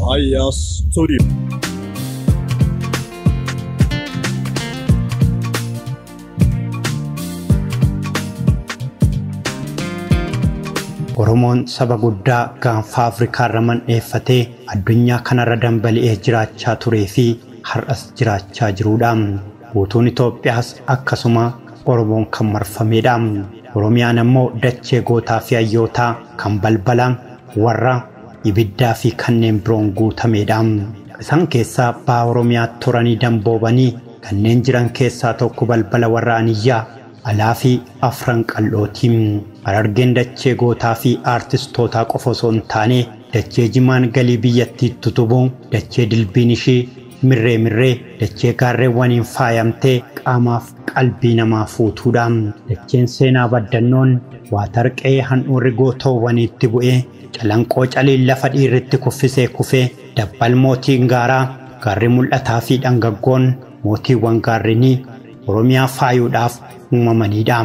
Aya Studio. Oromoon saba guddaa gaanfa Afrikaarra mandheeffatee addunyaa kanarra dambali'ee jiraachaa turee fi har'as jiraachaa jirudha. Guutuun Itoophiyaas akkasuma Oromoon kan marfamedha. Oromiyaan ammoo dachee gootaa fi hayyootaa kan balbala warra ibiddaa fi kanneen biroon guutamedha. Isaan keessaa baha Oromiyaa turanii damboobanii kanneen jiran keessaa tokko balbala warra Aniyyaa alaa fi afran qal'ooti. Harargeen dachee gootaa fi aartistootaa qofa osoo hin taane dachee jimaan galii biyyattiitti utubuu, dachee dilbiin ishii mirree mirree, dachee gaarreewwaniin faayamtee qaamaaf qalbii namaa fuutuudha. Dacheen seenaa baddannoon waatarqee handhuurri gootoowwaniitti bu'ee calanqoo caliin lafa dhiirritti kuffisee kufee dabbal mootiin gaaraa gaarri mul'ataa fi dhangaggoon mootiiwwan gaarrenii Oromiyaa faayuudhaaf uumamanidha.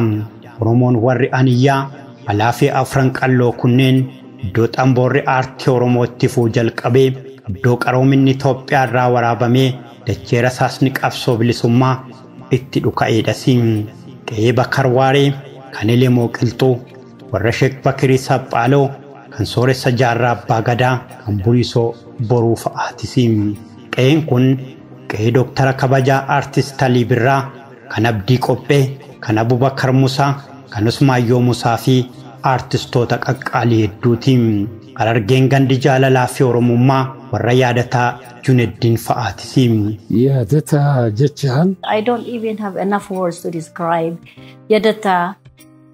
Oromoon warri Aniyyaa alaa fi afran qalloo kunneen iddoo xamboorri aartii Oromoo itti fuu jalqabee iddoo qaroominni Itoophiyaa irraa waraabamee dachee rasaasni qabsoo bilisummaa itti dhuka'eedhas. Qe'ee Bakar Waaree kan Elemoo Qilxuu warra Sheek Bakirii Saphaaloo kan Sooressa Jaarraa Abbaa Gadaa kan Buriisoo Boruu fa'aatis. Qe'een kun qe'ee Dooktara Kabajaa Aartist Alii Birraa kan Abdii Qophee kan Abubakar Musaa kan Usmaayyoo Musaa fi aartistoota qaqqaalii hedduuti. Harargeen gandi jaalalaa fi Oromummaa warra Yaadataa Juneddiin fa'aatis. Yaadataa jechaan. I don't even have enough words to describe Yadata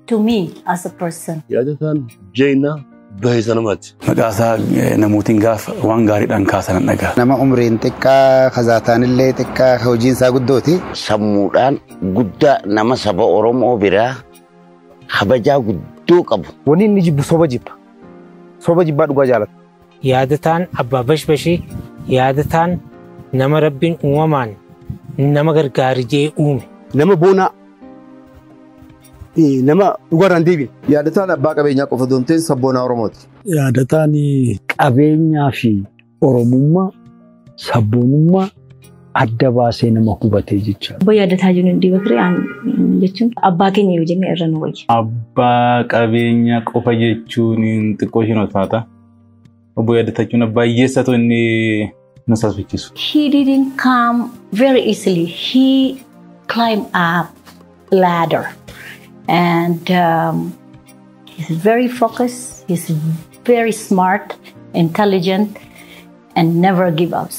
to me as a person. Yaadataan Jeenaa baay'isa namaati. Maqaa isaa namootiin gaafa waan gaariidhaan kaasan dhagaa. Nama umriin xiqqaa kazaataan illee xiqqaa hojiin isaa guddooti. Sammuudhaan guddaa nama saba Oromoo biraa kabajaa guddoo qabu. Wanni inni jibbu soba jibba. Soba jibbaa dhugaa jaalata. Yaadataan abbaa bashbashii, yaadataan nama rabbiin uumamaan nama gargaarijee uume. Nama boonaa nama dhugaarraan deebiin. Yaadataan abbaa qabeenyaa qofa osoo hin ta'in sabboonaa Oromooti. Yaadataan qabeenyaa fi Oromummaa sabboonummaa adda baasee nama hubatee jecha. Obbo Yaadataa Junuddii Bakirii jechuun abbaa keenya yoo jenne irra nu wayya. Abbaa qabeenyaa qofa jechuun xiqqoo isheen ulfaata. Obbo Yaadataa jechuun abbaa hiyyeessatu inni nu sasfichiisu. He didn't come very easily. He climbed up ladder. And he's very focused, he's very smart, intelligent, and never gives up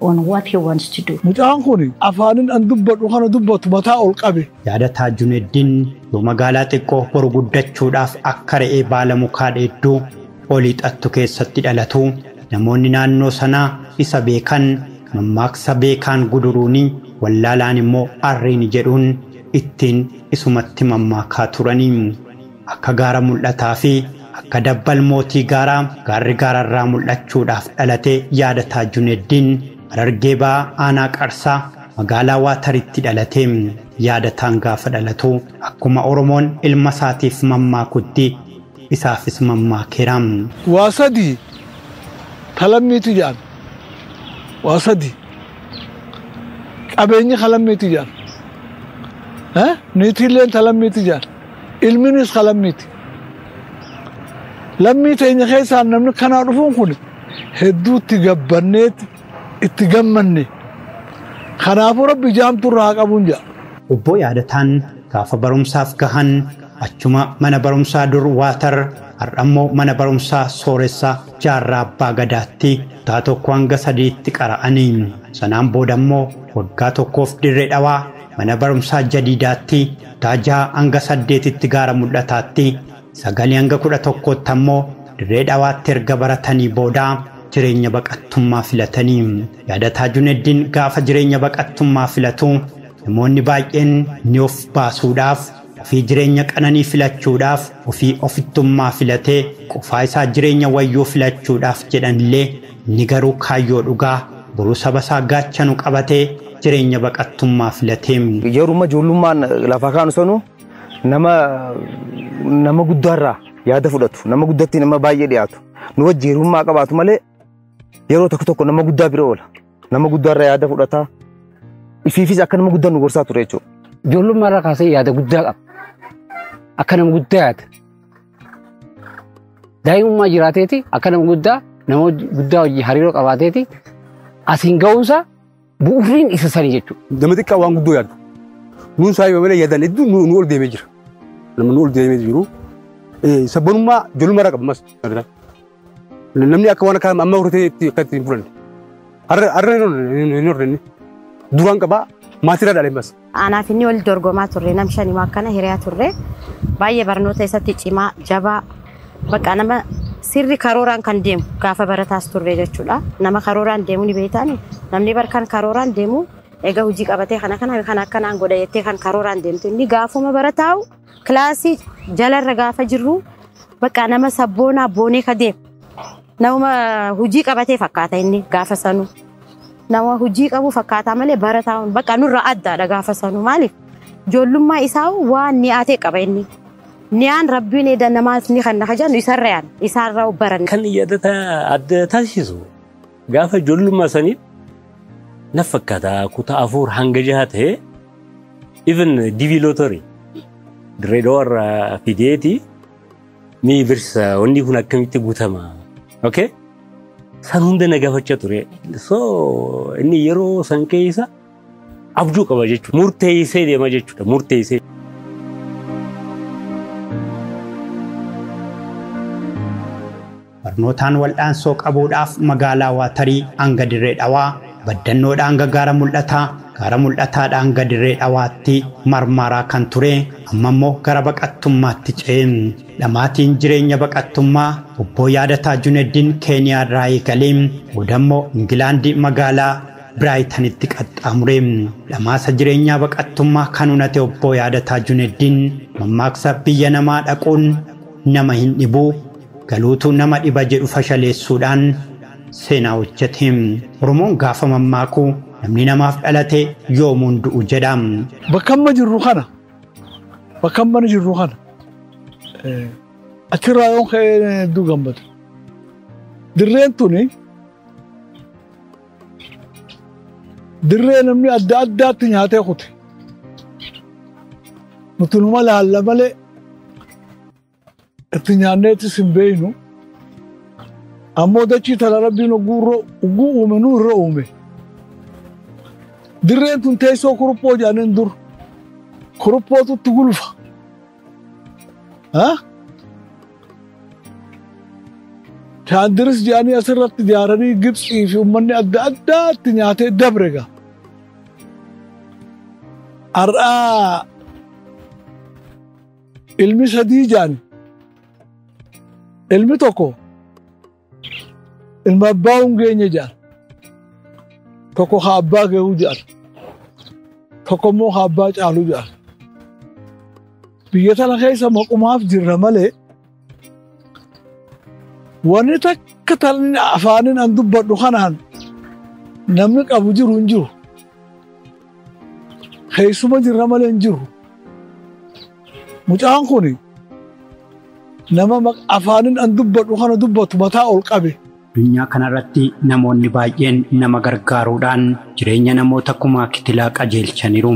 on what he wants to do. Mucaan kun afaanin an dubbadhu kana dubbatu mataa ol qabe. Yaadataa Juneddiin yoo magaalaa xiqqoo boru guddachuudhaaf akka re'ee baala mukaa dheedduu olii xattu keessatti dhalatu namoonni naannoo sanaa isa beekan mammaaksa beekaan guduruuni wallaalaan immoo arriin jedhuun ittiin isumatti mammaakaa turanii. Akka gaara mul'ataa fi akka dabbal mootii gaaraa gaarri gaararraa mul'achuudhaaf dhalate Yaadataa Juneddiin Harargee Bahaa Aanaa Qarsaa magaalaa Waataritti dhalate. Yaadataan gaafa dhalatu akkuma Oromoon ilma isaatiif mammaakutti isaafis mammaakeera. Waa sadii kalammiitu jedhan. Waa sadii qabeenyi kalammiitu jedhan. Niitiilleen talammiiti jedhan. Ilmiinis kalammiiti. Lammii teenya keessaan namni kanaa dhufuun kun hedduutti gabbanneeti itti gammanne. Kanaafuu rabbi jaamtu irraa haa qabuun jedha. Obbo Yaadataan gaafa barumsaaf gahan achuma mana barumsaa dur Waatar har'ammoo mana barumsaa Sooressa Jaarraa Abbaa Gadaatti kutaa 1 hanga 3tti qara'anii. Sanaan boodammoo waggaa tokkoof dirree dhawaa mana barumsaa Jadiidaatti kutaa 6 hanga 8tti gaara mul'ataatti 9 hanga 11tti ammoo dirree dhawaatti erga baratanii booda jireenya baqattummaa filatanii. Yaadataa Juneddiin gaafa jireenya baqattummaa filatu namoonni baay'een ni of baasuudhaaf ofii jireenya qananii filachuudhaaf ofii ofittummaa filatee qofaa isaa jireenya wayyoo filachuudhaaf jedhanillee ni garuu kaayyoo dhugaa boruu saba isaa gaachanu qabatee jireenya baqattummaa filatee. Yeruma ijoollummaan lafa kaanu sanu nama guddaarraa yaada fudhatu, nama guddatti nama baay'ee dhiyaatu, nu wajjin hirummaa qabaatu malee Yeroo tokko tokko nama guddaa bira oola. Nama guddaarraa yaada fudhataa. Ifiifis akka nama guddaa nu gorsaa ture jechuudha. Ijoollummaa irraa kaasee yaada guddaa qaba. Akka nama guddaa yaada. Daa'imummaa jiraateeti akka nama guddaa hojii hariiroo qabaateeti asiin ga'uunsa bu'uuriin isa sanii jechuudha. Nama xiqqaa waan guddoo yaadu. Nuun saayiba malee yaadan hedduu nu ol deemee jira. Nama nu ol deemee jiru. Sabboonummaa ijoollummaa irraa qaba ammas. Namni akka waan akka amma hortee akka ittiin furanne. Har'a hin horrenne. Duraan qabaa maatiirraa dhalee ammas. Anaaf inni wal dorgomaa turre nam shanimaa akkana hiriyaa turre baay'ee barnoota isatti cimaa jabaa bakka nama sirri karooraan kan deemu gaafa barataas turre jechuudha. Nama karooraan deemu ni beektaani. Namni barkan karooraan deemu egaa hojii qabatee kana kana kana akkanaan godha jettee kan karooraan deemtu inni gaafuma barataa'u kilaasii jalarra gaafa jirru bakka nama sabboonaa boonee ka deemu. Nama hojii qabatee fakkaata inni gaafa sanuu. Nama hojii qabu fakkaataa malee barataa bakka nurra addaadha gaafa sanuu maaliif ijoollummaa isaa waan ni'aatee qaba inni. Niyaan rabbiin eeda namaas ni kan nafa isarra yaan isaarra baran. Kan yaadata adda taasisu gaafa ijoollummaa sanii na fakkaata kutaa 4 hanga 6 ta'e even DV lottery dirree warra fideeti ni birsa wanni kun akkamitti guutama. Okay? San hunda na gaafachaa ture. So inni yeroo san keessa abjuu qaba jechuudha. Murteessee deema jechuudha. Murteessee. Barnootaan wal'aansoo qabuudhaaf magaalaa Waatarii hanga dirree dhawaa baddannoodhaan gaara mul'ataa gaara mul'ataadhaan hanga dirree dhawaatti marmaraa kan ture amma immoo gara baqattummaatti ce'e. Dhamaatiin jireenya baqattummaa obbo Yaadataa Junaddin Keeniyaa irraa eegalee booda immoo Ingilaandi magaalaa Biraayitanitti qaxxaamure. Dhamaasa jireenyaa baqattummaa kan unate obbo Yaadataa Junaddin mammaaksa biyya namaa dhaquun nama hin dhibu galuutu nama dhiba jedhu fashaleessuudhaan seenaa hojjete. Oromoon gaafa mammaaku namni namaaf dhalate yoomuun du'u jedha. Bakka amma jirru kana bakka amma jirru kana achirraa yoon ka'ee hedduu gammadu. Dirreen tuni dirree namni adda addaatti nyaatee kute. Nuti numa laalla malee itti nyaanneetis hin beeynu. Ammoo dachii tana rabbiin oguu uume nu irra uume. Dirreen tun teessoo kuruphoo jedhaniin dur. Kuruphootu itti gulfa. Chaandiris jedhanii asirratti ijaaranii Gibxii fi uummanni adda addaatti nyaatee dabre gaa. Har'aa ilmi sadii jedhani. Ilmi tokko ilma abbaa hin geenye jedhan. Tokko haa abbaa gahuu jedhan. Tokko immoo haa abbaa caaluu jedhan. Biyya tana keessa maqumaaf jirra malee wanni takka tan afaaniin an dubbadhu kanaan namni qabu jiru hin jiru. Keessuma jirra malee hin jiru. Mucaan kuni nama afaaniin an dubbadhu kana dubbatu mataa ol qabe. Addunyaa kanarratti namoonni baay'een nama gargaaruudhaan jireenya namoota kumaa kitilaa qajeelchaniiru.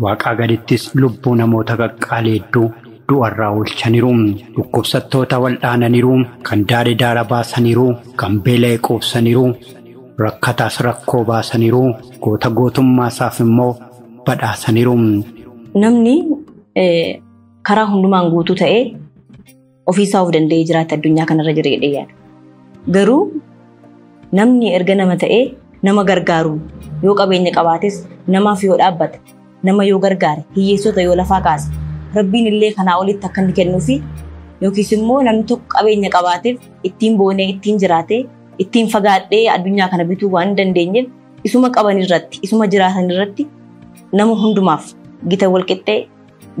Waaqaa gadittis lubbuu namoota qaqqaalee hedduu du'arraa oolchaniiru. Dhukkubsattoota wal'aananiiru. Kan daara daara baasaniiru. Kan beela'e quubsaniiru. Rakkataas rakkoo baasaniiru. Goota gootummaa isaaf immoo badhaasaniiru. Namni karaa hundumaan guutuu ta'ee ofiisaa of danda'ee jiraata addunyaa kanarra jira jedhee yaada. Garuu namni erga nama ta'ee nama gargaaru yoo qabeenya qabaates namaaf yoo dhaabbate nama yoo gargaare hiyyeessota yoo lafaa kaase rabbiin illee kanaa olitti akka inni kennuufi yookiis immoo namni tokko qabeenya qabaateef ittiin boonee ittiin jiraatee ittiin fagaadhee addunyaa kana bituu waan hin dandeenyeef isuma qaban irratti isuma jiraatan irratti nama hundumaaf gita walqixxee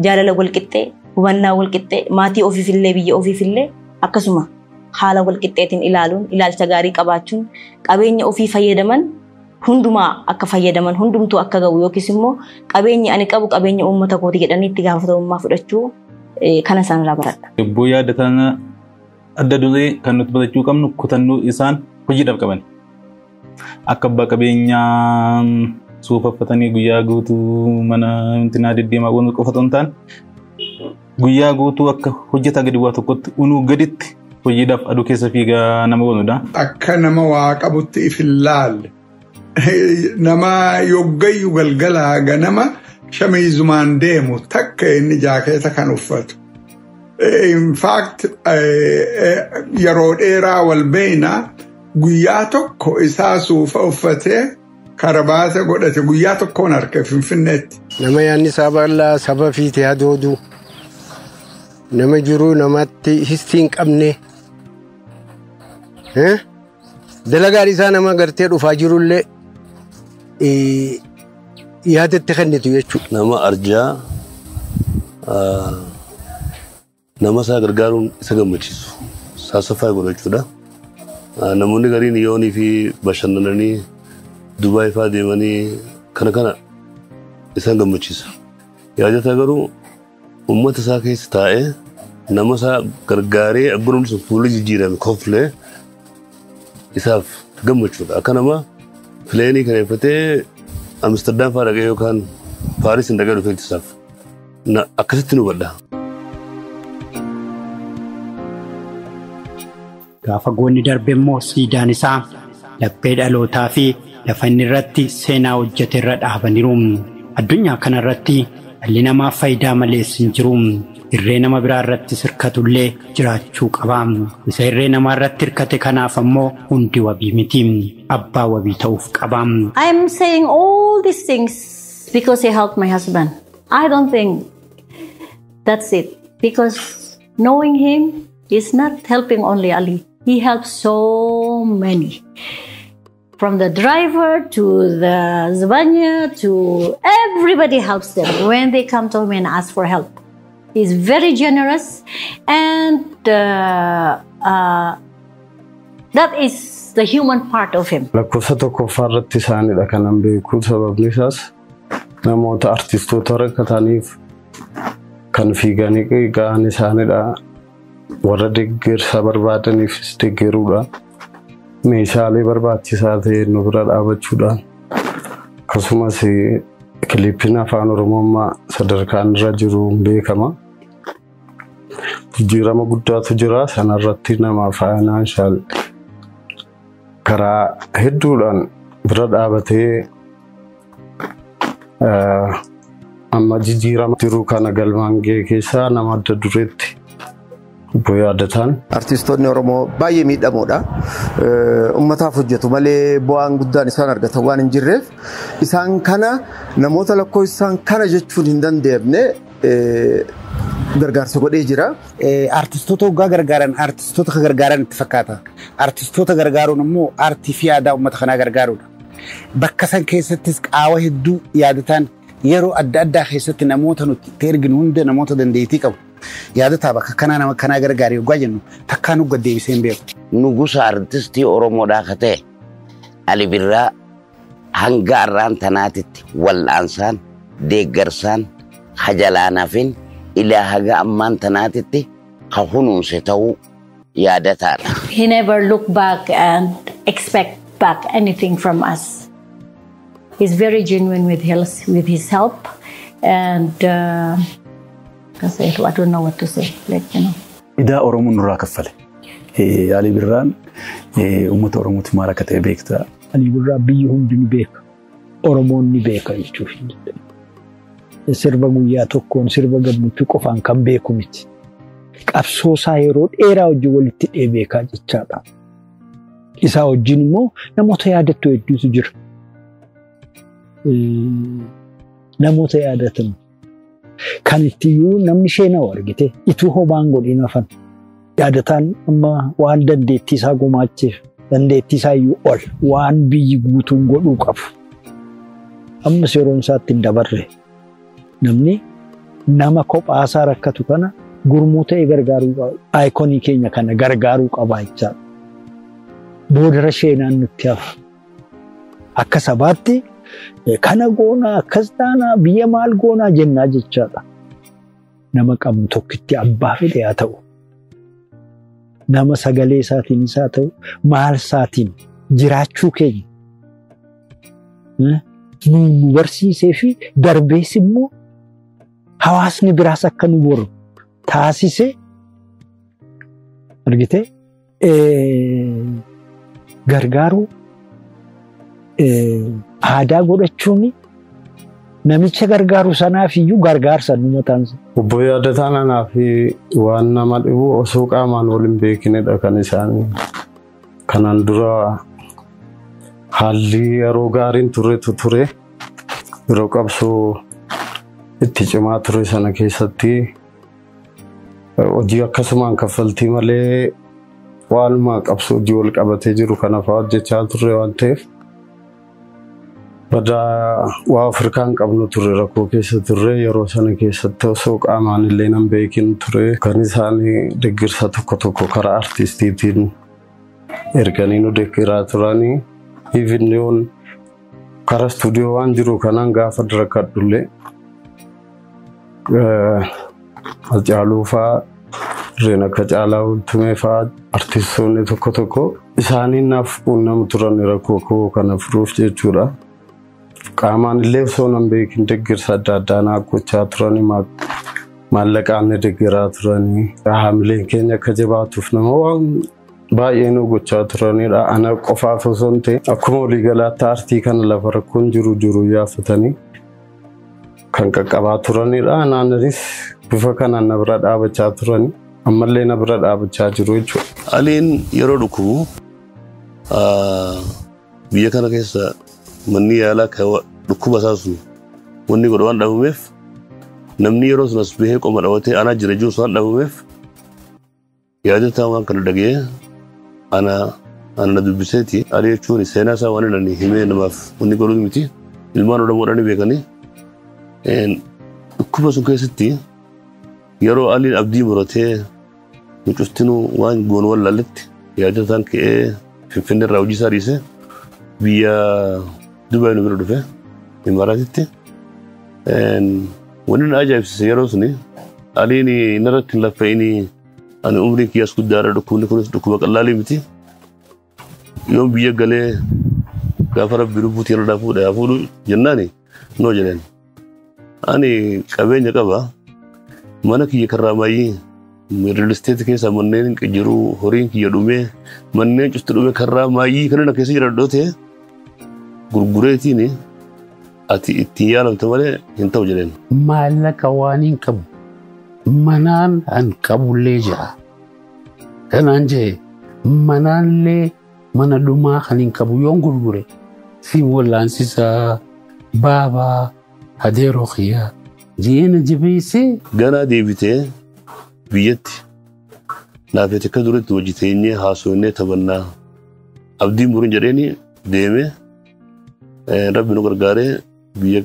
jaalala walqixxee hubannaa walqixxee maatii ofiifillee biyya ofiifillee akkasuma haala walqixxeetiin ilaaluun ilaalcha gaarii qabaachuun qabeenya ofii fayyadaman hundumaa akka fayyadaman hundumtuu akka ga'u yookiis immoo qabeenyi ani qabu qabeenya uummata kooti jedhanii itti gaafatamummaa fudhachuu kana isaanirraa baradha. Obbo Yaadataan adda duree kan nuti barachuu qabnu kutannoo isaan hojiidhaaf qaban. Akka abbaa qabeenyaa suufa uffatanii guyyaa guutuu mana intinaa deddeemaa goonuu qofa otoo hin taane guyyaa guutuu akka hojjetaa gadi bu'aa tokkotti unuu gaditti hojiidhaaf aduu keessa fiigaa nama goonudha. Akka nama waa qabutti if hin laalle nama yoggayyuu galgalaa ganama shamiizumaan deemu takka inni jaakeeta kan uffatu. In fact, yeroo dheeraa wal beekna, guyyaa tokko isaa suufa uffatee karabaata godhate guyyaa tokkoon arge Finfinneetti. Nama yaadni isaa bal'aa, saba fiitee hadoodu, nama jiruu namatti histii hin qabne, dalagaan isaa nama gartee dhufaa jirullee yaadatti kennitu jechuudha. Nama arjaa, nama isaa gargaaruun isa gammachiisu saasaffaa godhachuudha. Namoonni gariin yoonii fi bashannananii Dubaay fa'aa deemanii kana kana isaan gammachiisa. Yaadataa garuu uummata isaa keessa taa'ee nama isaa gargaaree abbuun sun fuulli jijjiirame koflee isaaf gammachuudha. Akka nama pileenii kireeffatee Amsterdam fa'aa dhaqee yookaan Paaris hin dhaqee dhufee isaaf. Akkasitti nu hubadha. Gaafa goonni darbe immoo siidaan isaa laphee dhalootaa fi lafa inni irratti seenaa hojjete irra dhaabaniiru. Addunyaa kanarratti dhalli namaa faayidaa malees hin jiru. Irree nama biraa irratti hirkatullee jiraachuu qaba. Isa irree namaa irratti hirkate kanaaf ammoo hundi wabii miti. Abbaa wabii ta'uuf qaba. I'm saying all these things because he helped my husband. I don't think that's it. Because knowing him, he's not helping only Ali. He helps so many. From the driver to the Zbanya to everybody helps them when they come to him and ask for help. He's very generous, and that is the human part of him. Lakkoofsa tokkoffaa irratti isaanidha kanan beeku, sababni isaas namoota artistoota rakkataniif kan fiiganii ga'an isaanidha. Warra deeggarsa barbaadaniifis deeggaruudha. Meeshaalee barbaachisaa ta'e nu bira dhaabachuudhaan akkasumas kiliippiin afaan Oromoo sadarkaan irra jiru beekama. Jijjiirama guddaatu jira, sanarratti nama financial karaa hedduudhaan bira dhaabatee amma jijjiirama jiru kana galmaan ga'e keessaa nama adda dureetti obbo Yaadataan. Artistoonni Oromoo baay'ee miidhamoodha. Uummataaf hojjetu malee bu'aan guddaan isaan argatan waan hin jirreef isaan kana namoota lakkoofsaan kana jechuun hin danda'amne gargaarsa godhee jira. Artistoota hoggaa gargaaran artistoota gargaaran itti fakkaata. Artistoota gargaaruun immoo aartii fi aadaa uummata kanaa gargaaruudha. Bakka san keessattis qaawa hedduu Yaadataan yeroo adda addaa keessatti namoota nuti itti erginu hunda namoota dandeettii qabu. Yaadataa bakka kanaa nama kanaa gargaare hoggaa jennu takkaa nu gad deebisee hin beeku. Nugusa artistii Oromoodhaa ka ta'e Ali Birraa hanga har'aan tanaatitti wal'aansaan deeggarsaan hajalaanaafin ilaa haga ammaan tanaatitti ka kunuunse ta'uu yaadataadha. He never looked back and expect back anything from us. He's very genuine with his help, and I don't know what to say. Like. Idaa Oromoon nurraa kaffale. Ali Birraan uummata Oromootiif maal akka ta'e beektaa. Ali Birraa biyyi hundi ni beeka. Oromoon ni beeka jechuuf hin danda'amu. Sirba guyyaa tokkoon, sirba gammachuu qofaan kan beeku miti. Qabsoo isaa yeroo dheeraa wajjin walitti hidhee beekaa jechaadha. Isaa wajjin immoo namoota yaadattu hedduutu jira. Namoota yaadatan kan ittiyyuu namni sheena'u argite ituu homaan godhin hafan. Yaadataan amma waan dandeettii isaa gumaacheef, dandeettii isaa iyyuu ol waan biyyi guutuun godhuu qabu. Ammas yeroon isaatti hin dabarre, namni nama kophaasaa rakkatu kana gurmuu ta'ee gargaaruu qaba. Icon keenya kana gargaaruu qaba jechaadha. Boodara sheenaan nutti hafa. Akka sabaatti kana goonaa, akkas taanaa, biyya maal goonaa jennaa jechaadha. Nama qabnu tokkitti abbaa fedhe haa ta'u. Nama sagalee isaatiinis haa ta'u, maal isaatiin jiraachuu keenya Nu barsiisee fi darbees immoo hawaasni biraas akka nu boru taasise argite gargaaruu aadaa godhachuun namicha gargaaru sanaaf iyyuu gargaarsa nu mataan isaa. Obbo Yaadataan anaa fi waan nama dhibu osoo qaamaan wal hin beekinidha kan isaan kanaan dura haalli yeroo gaariin turretu ture yeroo qabsoo itti cimaa ture sana keessatti hojii akkasumaan kaffaltii malee waanuma qabsoo hojii wal qabatee jiru kana fa'aa hojjechaa turre waan ta'eef badaa waa Afrikaan qabnu ture rakkoo keessa turre yeroo sana keessatti osoo qaamaan illee nan beekin ture kan isaan deeggarsa tokko tokko karaa artistiitiin erganii nu deeggaraa turanii even yoon karaa istuudiyoo waan jiru kanaan gaafa rakkadhullee Hacaaluu fa'aa Reen akka Caalaa Bultumee fa'aa artistoonni tokko tokko isaaniin naaf quunnamu turan rakkoo koo kana furuuf jechuudha. Qaamaan illee osoo nan beekin deeggarsa adda addaa naaf gochaa turanii maallaqaan na deeggaraa turanii haamileen keenya akka jabaatuuf nama waan baay'ee nu gochaa turanidha. Ana qofaaf osoo hin ta'in akkuma waliigalaatti aartii kana lafa rakkoon jiru jiru yaafatanii kan qaqqabaa turanidha. Anaanis bifa kanaan na bira dhaabachaa turanii ammallee na bira dhaabachaa jiru jechuudha. Aliin yeroo dhukkubu biyya kana keessa manni yaalaa dhukkuba isaa sun wanni godhu waan dhabameef namni yeroo sun as bahee qoma dhawatee anaa jira jiru waan dhabameef Yaadataan waan kana dhaga'ee ana na dubbiseeti. Ali jechuun seenaa isaa waan inni himee namaaf wanni godhu miti. Ilmaan Oromoodhaan beekanii. Dhukkuba sun keessatti yeroo Aliin abdii muratee mucuftinuu waan goonu wallaalletti yaadataan ka'ee Finfinnee irraa hojii isaa dhiisee biyya Dubaay nu bira dhufe Imaaraatitti. Wanni na ajaa'ibsiise yeroo suni Aliin narratti hin laffa'inii ani umriin kiyyaas guddaadha dhukkubni kunis dhukkuba qal'aalii miti. Yoon biyya galee gaafa rabbi lubbuutti yeroo fuudhe haa fuudhu jennaani noo jedheen. Ani qabeenya qaba mana kiyya karraa maayyii real estate keessa manneen jiru horiin kiyya dhumee manneen cufti dhumee karraa maayyii kana keessa jira ta'e gurgureetiin ati ittiin yaalamte malee hin ta'u jedheen. Maallaqa waan hin qabu manaan an qabullee jira. Kanaan jee manaallee mana dhumaa kan hin qabu yoon gurgure si wallaansisaa baabaa adeeroo kiyyaa ji'eena jabeessee. Ganaa deebitee biyyatti naafeet akka duratti hojii teenyee haasofnee taphannaa abdiin murin jedheeni deemee rabbi nu gargaaree biyya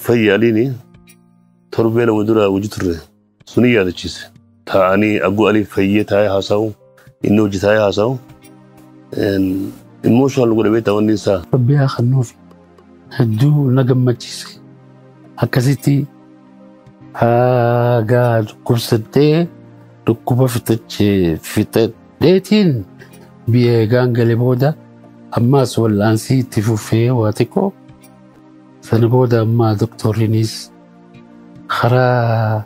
fayyaaliini torbee lama dura hojii turre suni yaadachiise. Taa'anii aggoo alii fayyee taa'ee haasa'u inni hojii taa'ee haasa'u emotional godhe beektaa wanni isaa. Rabbi haa kennuufi hedduu na gammachiise akkasitti gaa dhukkubsattee dhukkuba fixadheetiin biyya eegaan gale booda ammaas wal'aansii itti fufee waa xiqqoo sana booda ammaa doktoriinis karaa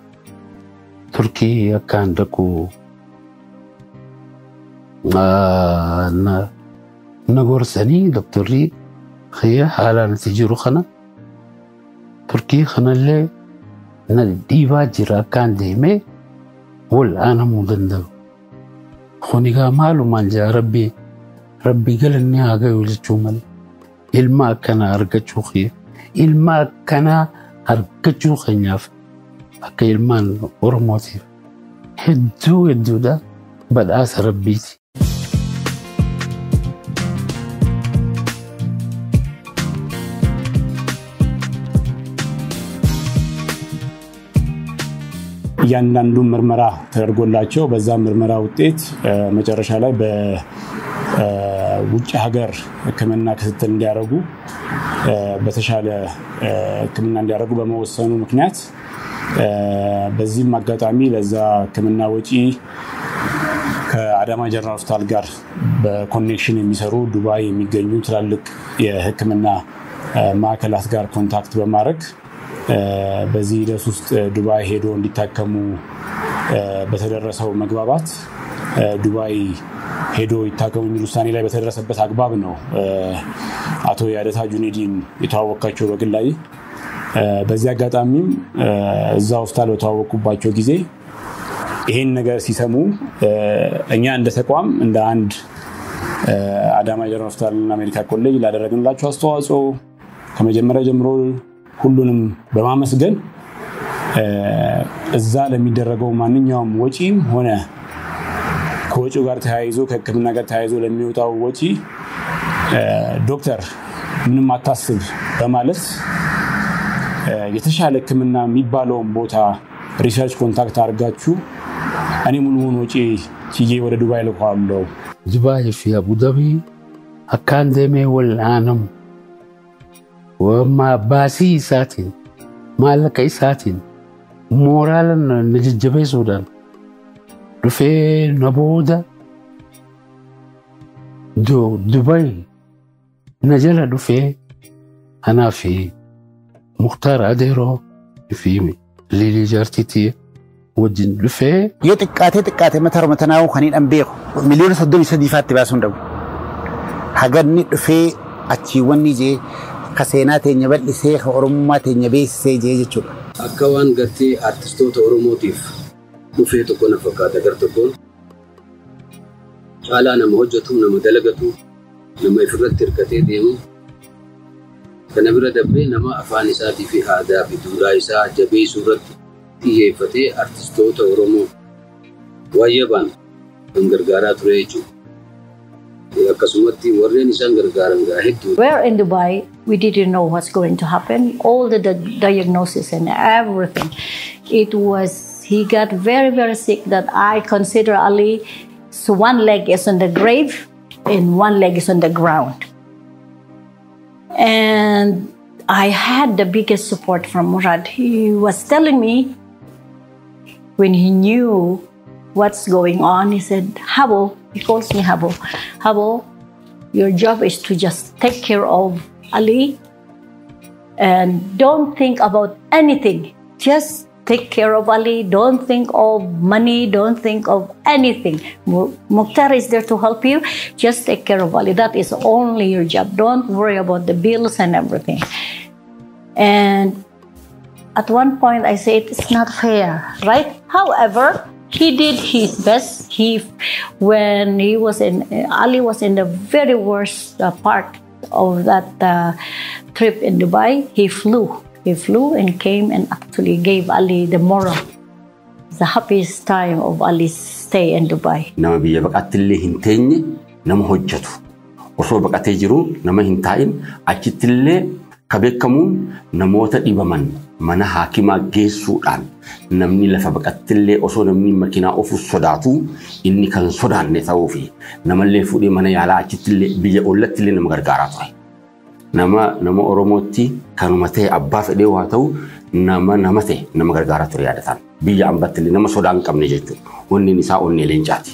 Turkii akkaan dhaqu na gorsanii doktorri kiyya haalaan itti jiru kana Turkii kanallee na dhiibaa jira akkaan deemee wal'aanamuu danda'u. Kun egaa maalumaan jaa rabbi rabbi galanni haa gahu jechuu malee ilma akkanaa argachuu kiyya ilma akkanaa argachuu keenyaaf akka ilmaan Oromootiif hedduu hedduudha badhaasa rabbiiti. እያንዳንዱ ምርመራ ተደርጎላቸው በዛ ምርመራ ውጤት መጨረሻ ላይ በውጭ ሀገር ሕክምና ክትትል እንዲያደርጉ በተሻለ ሕክምና እንዲያደርጉ በመወሰኑ ምክንያት በዚህም አጋጣሚ ለዛ ሕክምና ወጪ ከአዳማ ጀነራል ሆስፒታል ጋር በኮኔክሽን የሚሰሩ ዱባይ የሚገኙ ትላልቅ የሕክምና ማዕከላት ጋር ኮንታክት በማድረግ በዚህ ሂደት ውስጥ ዱባይ ሄዶ እንዲታከሙ በተደረሰው መግባባት ዱባይ ሄዶ ይታከሙ የሚል ውሳኔ ላይ በተደረሰበት አግባብ ነው አቶ ያደታ ጁኔዲን የተዋወቅኳቸው በግል ላይ። በዚህ አጋጣሚም እዛ ሆስፒታል በተዋወቅኩባቸው ጊዜ ይሄን ነገር ሲሰሙ እኛ እንደ ተቋም እንደ አንድ አዳማ ጀነራል ሆስፒታልና ሜዲካል ኮሌጅ ላደረግንላቸው አስተዋጽኦ ከመጀመሪያ ጀምሮ ሁሉንም በማመስገን እዛ ለሚደረገው ማንኛውም ወጪም ሆነ ከወጪው ጋር ተያይዞ ከሕክምና ጋር ተያይዞ ለሚወጣው ወጪ ዶክተር ምንም አታስብ በማለት የተሻለ ሕክምና የሚባለውን ቦታ ሪሰርች ኮንታክት አድርጋችሁ እኔ ሙሉውን ወጪ ችዬ ወደ ዱባይ ልኳለሁ። Dubai fi Abu Dhabi akkaan deemee wal'aanamu baasii isaatiin maallaqa isaatiin mooraala na jajjabeessuudhaan dhufee na booda Dubai na jala dhufee anaa fi Muktaar Adeeroo fi Liilii Jaartiitii wajjin dhufee. Yoo xiqqaatee xiqqaatee mataa matanaa kan hin beeku miliyoona 33 faatti baasuu hin dhabu. Haganni dhufee achiiwwan jee ka seenaa teenya bal'isee ka Oromummaa teenya beeksisee jee jechuudha. Akka waan gartee artistoota Oromootiif dhufee tokko na fakkaata gar tokkoon. Caalaa nama hojjetu, nama dalagatu, nama ifirratti hirkatee deemu. Kana bira darbee nama afaan isaatii fi aadaa fi duudhaa isaa jabeessuu irratti xiyyeeffatee artistoota Oromoo wayyabaan kan gargaaraa ture jechuudha. Akkasumatti warreen isaan gargaaran gaa hedduu. We're in Dubai. We didn't know what's going to happen. All the diagnosis and everything. It was, he got very, very sick that I consider Ali, so one leg is on the grave and one leg is on the ground. And I had the biggest support from Murad. He was telling me when he knew what's going on, he said, "Habo," he calls me Habo, "Habo, your job is to just take care of Ali and don't think about anything. Just take care of Ali. Don't think of money. Don't think of anything. Mukhtar is there to help you. Just take care of Ali. That is only your job. Don't worry about the bills and everything." And at one point I said, "It's not fair, right?" However, he did his best. When he was in, Ali was in the very worst part of that trip in Dubai, he flew. He flew and came and actually gave Ali the moral, the happiest time of Ali's stay in Dubai. Nama biyya baqaatti illee hin teenye nama hojjetu. Osoo baqatee jiru nama hin taa'in achitti illee ka beekamuun namoota dhibaman mana haakimaa geessuudhaan namni lafa baqatti illee osoo namni makiinaa ofu sodaatu inni kan sodaanne ta'uu fi namallee fuudhee mana yaalaa achitti illee biyya ollatti illee nama gargaaraa ture. Nama Oromootti kanuma ta'e abbaa fedhee waa ta'u nama ta'e nama gargaaraa ture yaadatan. Biyya ambatti illee nama sodaa hin qabne jechuudha. Onneen isaa onnee leencaati.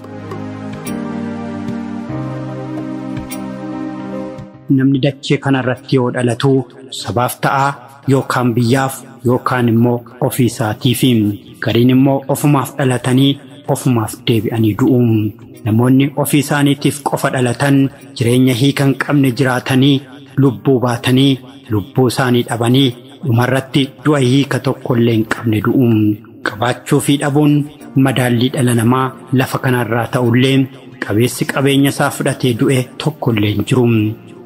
Namni dachee kanarratti yoo dhalatu sabaaf ta'a yookaan biyyaaf yookaan immoo ofii isaatiif. Gariin immoo ofumaaf dhalatanii ofumaaf deebi'anii du'u. Namoonni ofii isaaniitiif qofa dhalatan jireenya hiika hin qabne jiraatanii lubbuu baatanii lubbuu isaanii dhabanii dhumarratti du'a hiika tokkollee hin qabne du'u. Qabaachuu fi dhabuun madaallii dhala namaa lafa kanarraa ta'ullee qabeessi qabeenya isaa fudhatee du'e tokkollee hin jiru.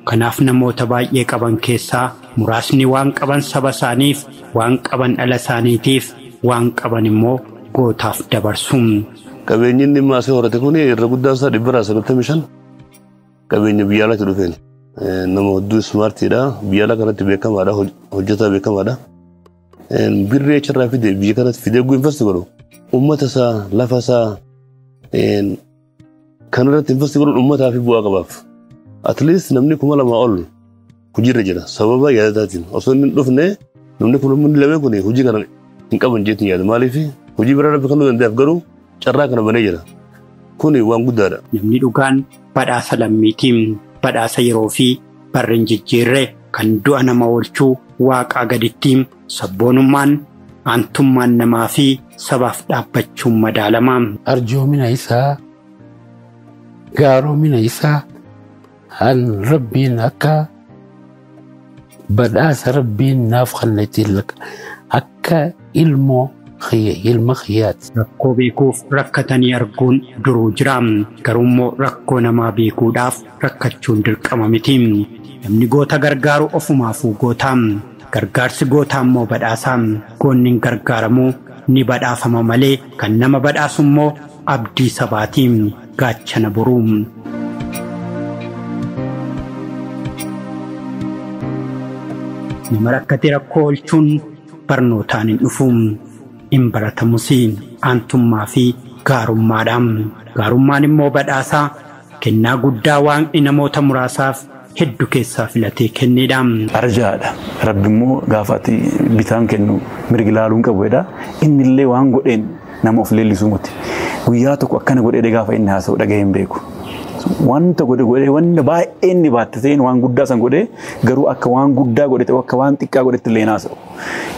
Kanaaf namoota baay'ee qaban keessaa muraasni waan qaban saba isaaniif, waan qaban dhala isaaniitiif, waan qaban immoo gootaaf dabarsu. Qabeenyi inni maasii horate kun irra guddaan isaa 195 qabeenya biyya alaatti dhufeen. Nama hedduu smartiidha. Biyya alaa kanatti beekamaadha. Hojjetaa beekamaadha. Birree achirraa fide biyya kanatti fidee invest godhu. Uummata isaa lafa isaa kanarratti invest godhuun uummataa fi bu'aa qabaaf. At least namni 2000 ol hojiirra jira. Sababa yaadataatiin osoo inni hin dhufne namni kun lameen kun hojii kana hin qaban jeetiin yaada. Maaliif hojii biraa rabbi kennuu danda'aaf garuu carraa kana banee jira. Kuni waan guddaadha. Namni dhugaan badhaasa lammiitiin badhaasa yeroo fi barri hin jijjiirre Kan du'a nama oolchuu waaqaa gaditti sabboonummaan aantummaan namaa fi sabaaf dhaabbachuun madaalama. Arjoomina isaa gaaromina isaa han rabbiin akka badhaasa rabbiin naaf kennetti akka ilmoo ilma kiyyaati. Rakkoo beekuuf rakkatanii arguun duruu jira. Garuummoo rakkoo namaa beekuudhaaf rakkachuun dirqama miti. Namni goota gargaaru ofumaafuu goota. Gargaarsi gootaa immoo badhaasa. Goonni hin gargaaramuu ni badhaafama malee kan nama badhaasu immoo abdii sabaati. Gaachana boruu. Nama rakkate rakkoo oolchuun barnootaan hin dhufu. Hin baratamus aantummaa fi gaarummaadhaan. Gaarummaan immoo badhaasaa kennaa guddaa waaqni namoota muraasaaf hedduu keessaa filatee kennedha. Arjaadha. Rabbi immoo gaafa ati bitaan kennu mirgi ilaaluu hin qabu jedha. Inni illee waan godheen nama of leellisuu miti. Guyyaa tokko akkana godhee gaafa inni haasa'u dhaga'ee hin beeku. Wanta godhe godhee wanta baay'ee inni baattatee waan guddaa san godhee garuu akka waan guddaa godhe ta'u akka waan xiqqaa godhetti illee haasa'u.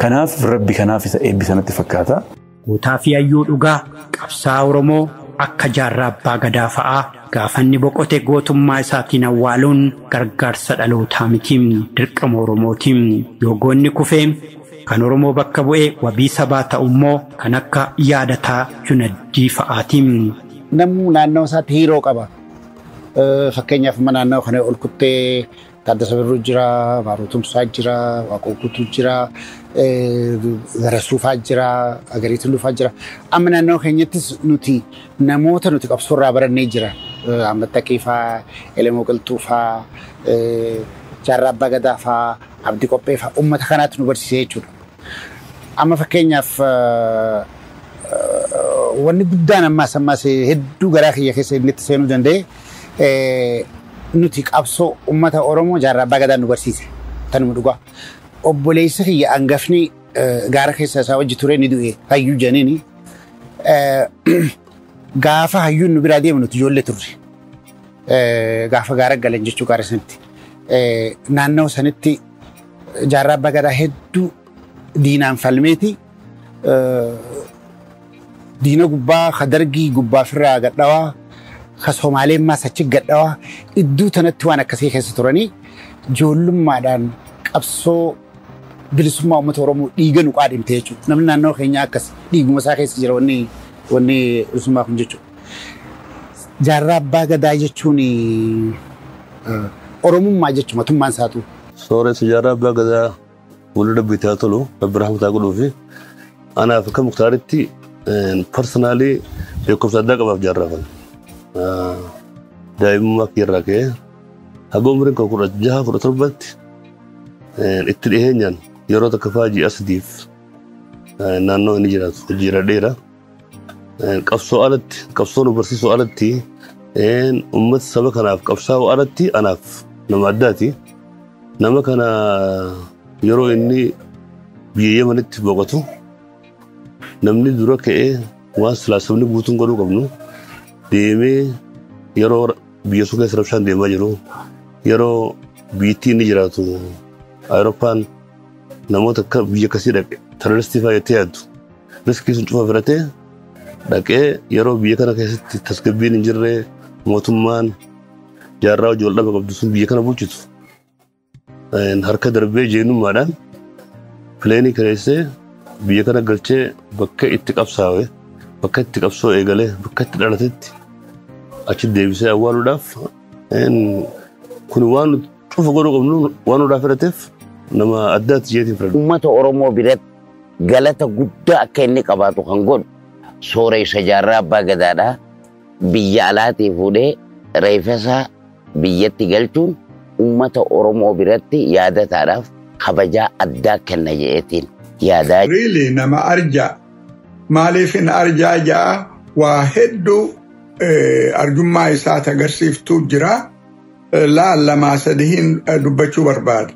Kanaaf Rabbi kanaaf isa eebbisanatti fakkaata. Gootaa fi hayyuu dhugaa qabsaa'aa Oromoo akka jaarraa abbaa gadaa fa'aa gaafanni boqote gootummaa isaatiin awwaaluun gargaarsa dhalootaa miti, dirqama Oromooti. Yoo goonni kufee kan Oromoo bakka bu'ee wabii sabaa ta'u immoo kan akka Yaadataa Junaddii fa'aati. Namni naannoo isaatti hero qaba. Fakkeenyaaf naannoo kana ol kuttee Taaddasa Birruu jira, Baaroo Tumsaa jira, Waaqoo Guutuu jira, Garasuufaa jira, Agarii Tulluufaa jira. Amma naannoo keenyattis nuti namoota nuti qabsoorraa barannee jira. Ahmad Taqii faa, Elemoo Qilxuu faa, Jaarraa Abbaa Gadaa faa, Abdii Qophee faa uummata kanaatu nu barsiisee jechuudha. Amma fakkeenyaaf wanni guddaan ammaas ammaas hedduu garaa kiyya keessa inni itti seenuu danda'e nuti qabsoo uummata Oromoo Jaarraa Abbaa Gadaa nu barsiise. Tanuma dhugaa. Obboleessi kiyya hangafni gaara keessa isaa wajji ture ni du'e hayyuu janiini. Gaafa hayyuun nu biraa deemu nuti ijoollee turre. Gaafa gaara galan jechuu gaara sanitti. Naannoo sanitti Jaarraa Abbaa Gadaa hedduu diinaan falmeeti. Diina gubbaa ka Dargii gubbaa firraa gadhawaa ka Somaaleen maas achi gadhawaa iddoo tanatti waan akkasii keessa turanii ijoollummaadhaan qabsoo bilisummaa uummata Oromoo dhiiga nu qaadhimte jechuudha. Namni naannoo keenyaa akkas dhiiguma isaa keessa jira wanni bilisummaa kun jechuudha. Jaarraa Abbaa Gadaa jechuun Oromummaa jechuudha matummaan isaatu. Sooressa Jaarraa Abbaa Gadaa fuuldura bitaa tolu Rabbi rahmataa godhuu fi anaaf akka Muktaaritti personally beekumsa addaa qabaaf jaarraa kana. Daa'imummaa kiyyarraa ka'ee haga umriin koo 16 17tti itti dhiheenyaan yeroo takka fa'aa ji'a 3f naannoo inni jiraatu jijjiiradheera. Qabsoo alatti, qabsoo nu barsiisuu alatti, uummata saba kanaaf qabsaa'uu alatti anaaf nama addaati. Nama kana yeroo inni biyya Yemenitti boqotu namni dura ka'ee waan silaa sabni guutuun godhuu qabnu deemee yeroo biyya sun keessa rabshaan deemaa jiru yeroo biyyattii inni jiraatu Awurooppaan namoota akka biyya akkasii dhaqe terroristii fa'aa jettee yaaddu riskii sun cufa fudhatee dhaqee yeroo biyya kana keessatti tasgabbiin hin jirre mootummaan jaarraa hojii wal dhaba qabdu sun biyya kana bulchitu harka darbee jeenummaadhaan pileenii kireessee biyya kana galchee bakka itti qabsaa'e, bakka itti qabsoo eegalee, bakka itti dhalatetti achi deebisee awwaaluudhaaf kun waan cufa godhuu qabnu waan nurraa fudhateef nama addaati jeetiin fudhadha. Uummata Oromoo biratti galata guddaa akka inni qabaatu kan godhu sooressa Jaarraa Abbaa Gadaadhaa biyya alaatii fuudhee reeffasaa biyyatti galchuun uummata Oromoo biratti yaadataadhaaf kabajaa addaa kenna jedheetiin yaadaa. Really nama arjaa. Maaliif hin arjaa ja'a waa hedduu arjummaa isaa agarsiiftuu jira. Laal lamaa sadiin dubbachuu barbaada.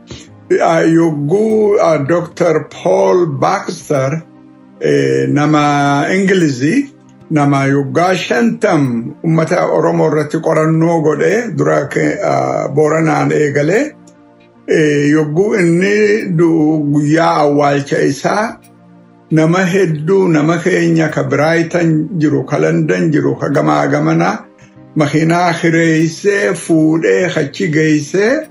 Yogguu Dr. Paul Baxter nama Ingilizii nama yoggaa 50 uummata Oromoo irratti qorannoo godhee dura Booranaan eegalee Yogguu inni guyyaa awwaalcha isaa nama hedduu, nama keenya ka Brighton jiru, ka London jiru, ka gamaa gamanaa makiinaa kireessee fuudhee achi geessee,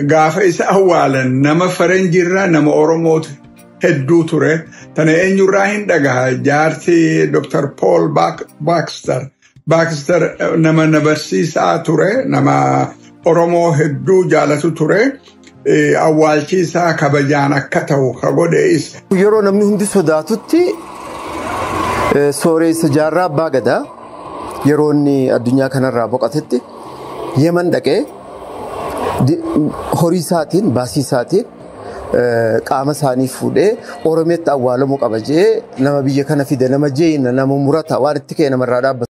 gaafa isa awwaalan nama faranjiirraa nama Oromootu hedduu ture. Tana eenyurraa hin dhagaha? Jaarti Dr. Paul Baxter. Baxter nama na barsiisaa ture, nama Oromoo hedduu jaalatu ture. Awwaalchi isaa kabajaan akka ta'u ka godhe isa. Yeroo namni hundi sodaatutti, Sooressa Jaarraa Abbaa Gadaa yeroo inni addunyaa kanarraa boqotetti, Yemen dhaqee horii isaatiin, baasii isaatiin qaama isaanii fuudhee Oromiyaatti awwaalamuu qaba jee nama biyya kana fide, nama jeena, nama murata waan itti ka'e namarraa dhaabbatu.